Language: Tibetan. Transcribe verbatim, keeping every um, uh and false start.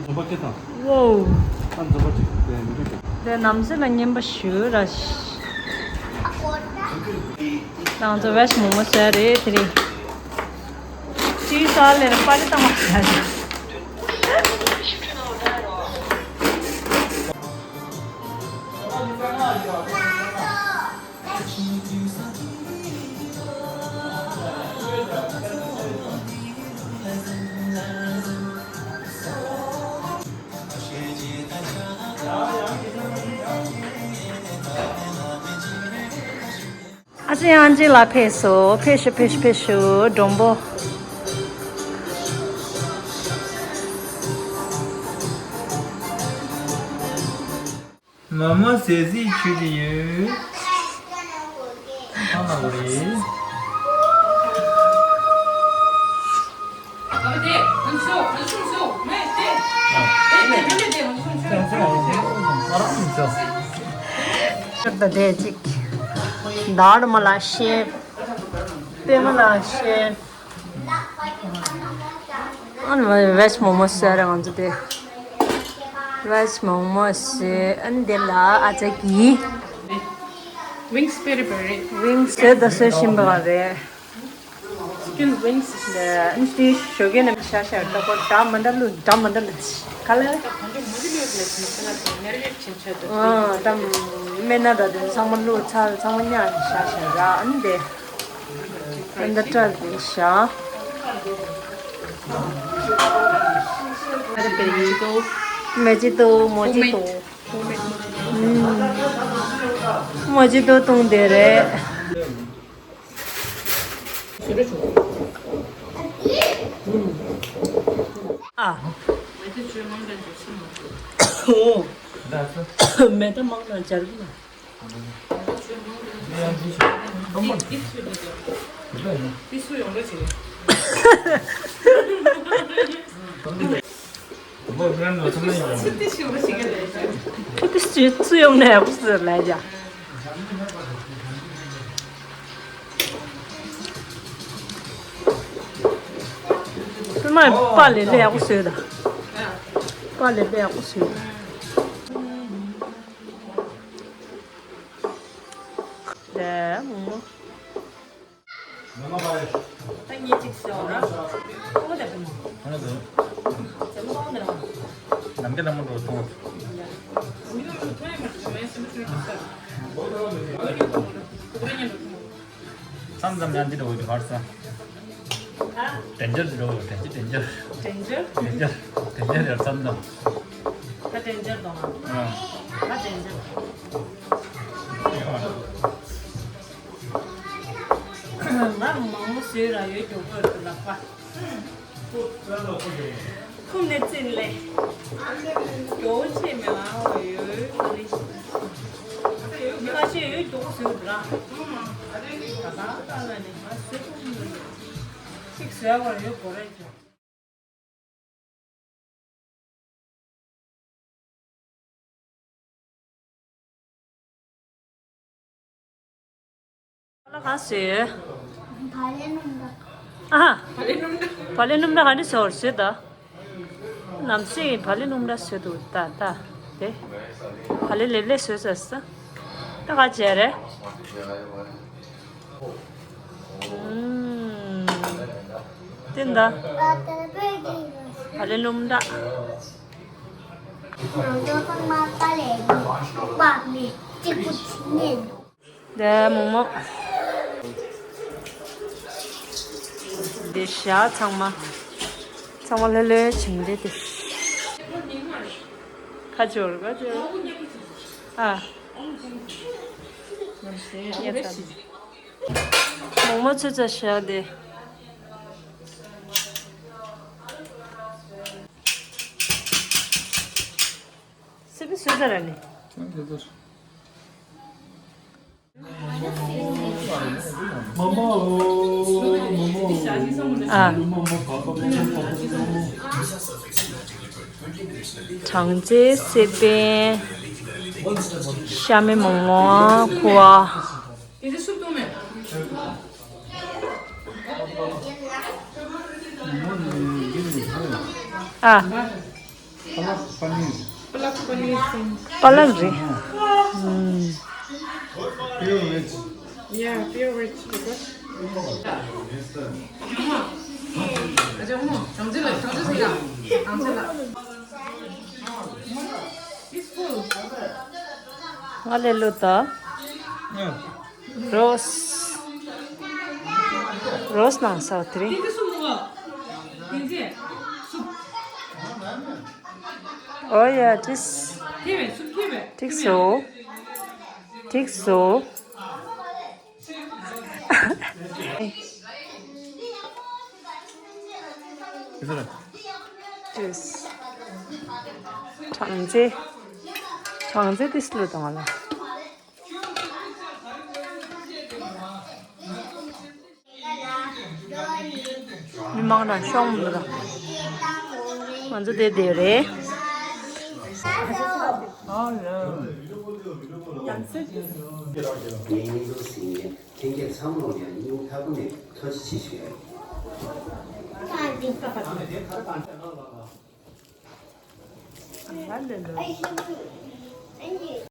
འཛོམས་པ་སྐྱེ་དང་། ཝོའུ། ཨ་འཛོམས་པ་གཅིག་དེ་མི་འདུག་ཀྱང་། དེ་ནམ་སེ་ལ་ཉན་པ་ཞུ་ར། ང་ཚོ་བེ་ཇི་མོག་མོག་ཟ་རེད་དེ་རིང་། ཅི་ས་ལེར་པ་རི་ཏང་མ་ཟ་རེད། ཨ་ཅེ་ཨན་ཅེ་ལ་ཕེབས་སོ། ཕེབས་ཤོག་ཕེབས་ཤོག་ཕེབས་ཤོག་མགྲོན་པོ། མོག་མོག་ཟས་ཟིག་མཆོད་ཀྱི་ཡོད། ཨ་མ་ལོ་རེད། ད་དེ་གཅིག་ཌཱལ་མ་ལ་ཤེབ། པད་མ་ལ་ཤེབ། ཨ་ནི་བེ་ཇི་མོག་མོག་ཟེར་རེད་ང་ཚོ་དེ། བེ་ཇི་མོག་མོག་ཟེར། ཨ་ནི་དེ་ལ་ཨ་ཅག་གིས། ཝིང་སི་སྤེ་ར་བ་རེད། ཝིང་སི་ཟེར་ད་ཟེར་བཞིན་པ་རེད། ཅི་ཀེན་ཝིང་སི་ཟེར། ཨ་ནི་དེ་ཞོགས་ཀས་ནས་ཤ་ཤ་ད་ཁོ་འདྲ་མི་འདྲ་ལུགས་འདྲ་མི་འདྲ་ལ་ག་ལ། ཨ་ད་སྨན་སྣ་ད་དེ་ཚང་མ་ལུགས་ཚར་ཚང་མ་ཉར་ཤ་ཤ་ར་ཨ་ནི་དེ། འདི་འདྲ་དེ་ཤ། མེ་ཅི་ཏོ། མོ་ཅི་ཏོ། མོ་ཅི་ཏོ་བཏུང་དེ་རེད། ཨ། མེ་ཏོག་མང་ན་སྦྱར་གི་ན། ཚུར་ཏི་ཞིག་ཚུར་ཡོང་ནས་ཡག་པོ་ཟེར་ལས་ཀྱང་། ཕ་མ་པ་ལས་ལས་ཡག་པོ་བཟོས་ད། པ་ལས་ལས་ཡག་པོ་བཟོས་ད། ལས་མོ་མོ། ད་ངས་གཅིག་ཟེར་བ་ར། ཁོ་དེ་བུ་མོ། ཁོ་དེ། ཟེར་མོ་ཁོ་དེ་ར། ནམ་རྒྱུན་ནམ་མོ་འགྲོ་ཐོང་། མཚམས་མཚམས་ཡང་འདི་འགྲོ་གི་བར་ས། ཧ། དྲན་འཆར་འགྲོ་དྲན་འཆར་དྲན་འཆར། དྲན་འཆར། དྲན་འཆར་དྲན་འཆར་ཡར་མཚམས་མཚམས། ད་དྲན་འཆར་དང་། ཨ། ད་དྲན་འཆར། ང་མང་པོ་བཟོས་ར་ཡོད་མགྱོགས་པོ་ལག་པ། ཁུམ་ནས་བཙིན་ལས། མགྱོགས་ཆེ་མེད་ཨ་ཡོད་ཨ་ནི། ཁ་ཤས་ཡོད་མགྱོགས་པོ་བཟོས་ར། ད་ད་ལ་ནི་ང་བཟོས་ཐུབ་མི་འདུག་གཅིག་བཟོས་པར་ཡོད་གོ་རེད་ཀྱང་། ལ་གང་བཟོས་ཡོད། བག་ལེབ་སྣུམ་འདྲ། ཨ་ཧ། བག་ལེབ་སྣུམ་འདྲ་ག་འདྲ་བཟོས་བཟོས་ད། ནམ་སེ་བག་ལེབ་སྣུམ་འདྲ་བཟོས་འདུག་ད་ད། དེ། བག་ལེབ་ལེབ་ལེབ་བཟོས་ཚར་སོང་། ད་ག་བྱས་རེད། ཨུམ། དེ་འདྲ། བག་ལེབ་སྣུམ་འདྲ། ང་ཚོ་ཚང་མ་ཏཱ་ལའི་པགས་ནས་གཅིག་པུ་བྱིན་ནས་འདུག་དེ་མོག་མོག་དེ་ཤ་ཚང་མ། ཚང་མ་ལྷོད་ལྷོད་བྱིན་དེ་དེ། ཁ་སྦྱོར་ཁ་སྦྱོར། ཨ། མོག་མོག་ཚོས་ཚ་ཤ་དེ། སི་པི་སུ་ཙ་ར་ནི། ཨ། གྲང་ཙེ་སི་པན། ཤ་མེད་མོག་མོག་ཁུ་བ། ཨ། Palak paneer. Palak paneer thing. Palak རེད། ཨུམ། Pure veg. Yeah, pure veg. It's full. ང་ལས་ལོ་ད། རོས། རོས་ནང་སོགས་དེ་རིང་། ཨོ་ཡ་ཏིས། ཏིག་སོ། ཏིག་སོ། ཏིས། གྲང་ཚེ། གྲང་ཚེ་ཏིས་ལོ་དང་ལ། མི་མང་ན་ཤོང་མི་ལ། ང་ཚོ་དེ་དེ་རེད། ངའི་སྙིང་སྟོབས་ཟིན་ནས་ལྷན་རྒྱས་ཚང་མར་ཡང་སྙིང་ཐག་པ་ནས་ཐུགས་རྗེ་ཆེ་ཞུ།